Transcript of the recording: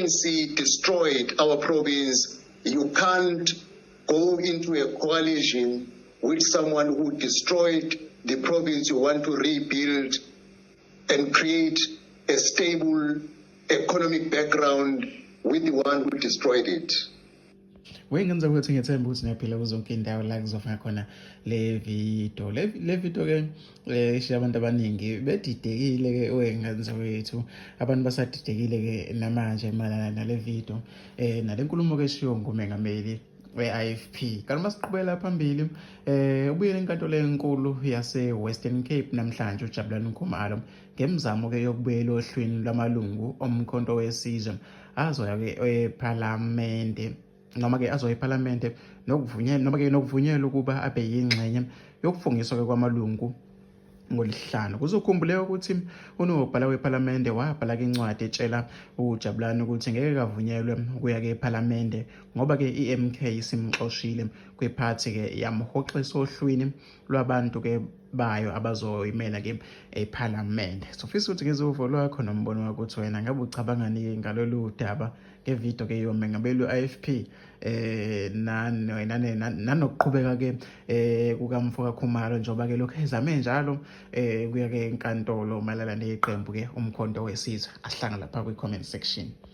ANC destroyed our province. You can't go into a coalition with someone who destroyed the province you want to rebuild and create a stable economic background with the one who destroyed it. Wengenza ukuthi ngethemba ukuthi niyaphila kuzonke indawo la kuzofika khona le video. Le video ke ishiya abantu abaningi bedidekile ke wengenza wethu. Abantu basadidekile ke namanje mayelana nale video nale nkulumo ke eshiwo ngumengameli we-IFP. Kanti uma siqhubela phambili ubuyele enkantolo enkulu yase-Western Cape namhlanje uJabulani Khumalo ngemizamo ke yokubuyela ohlwini lwamalungu omkhonto wesizwe azoya ke ePhalamende noma ke azoya ePhalamende nokuvunyelwa noma ke nokuvunyelwa ukuba abe yingxenye yokufungiswa ke kwamalungu ngolwesihlanu. Kuzokhumbuleka ukuthi unobhala wePhalamende wabhala ke incwadi etshela uJabulani ukuthi ngeke kavunyelwe ukuya ke ePhalamende ngoba ke iMK isimxoshile kwiphathi ke yamhoxisa ohlwini lwabantu ke bayo abazoyimela ke ePhalamende. Sofisa ukuthi ngizwe uvo lwakho nombono wakho ukuthi wena ngabe ucabangani ngalolu daba ngevidiyo ke yomengameli we-IFP nanokuqhubeka ke kukamfoka Khumalo njengoba ke lokhu ezame njalo kuya ke enkantolo mayelana neqembu ke Umkhonto Wesizwe. Asihlanga lapha kwi-comment section.